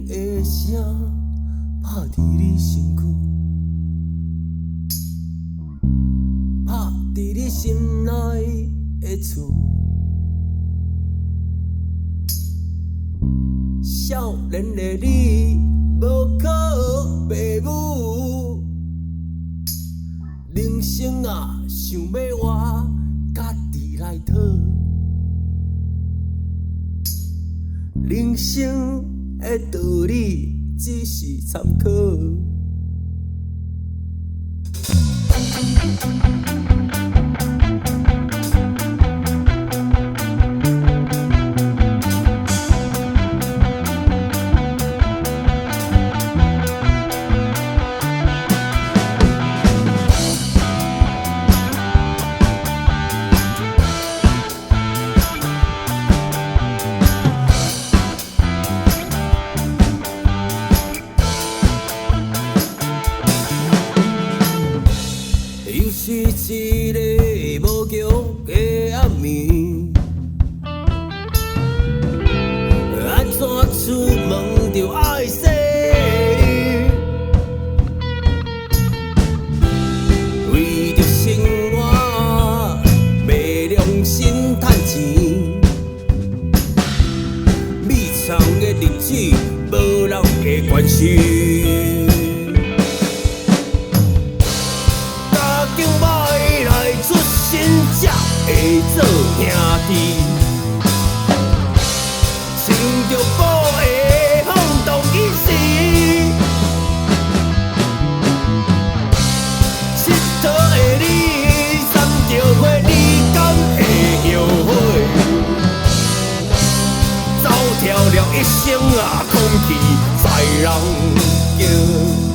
的聲拍佇你身軀，拍佇你心內的厝。少年的你無靠爸母，人生啊想欲活，家己來討。人生的道理只是參考。又是一个無強的暗暝，按怎出門就愛洗衣？為著生活，賣良心趁錢，米田的日子無人會關心。家境歹來出身，才會做兄弟。穿著布的風動衣時，𨑨迌的你，捎著花，你敢會後悔？走跳了一生啊，空氣在人間。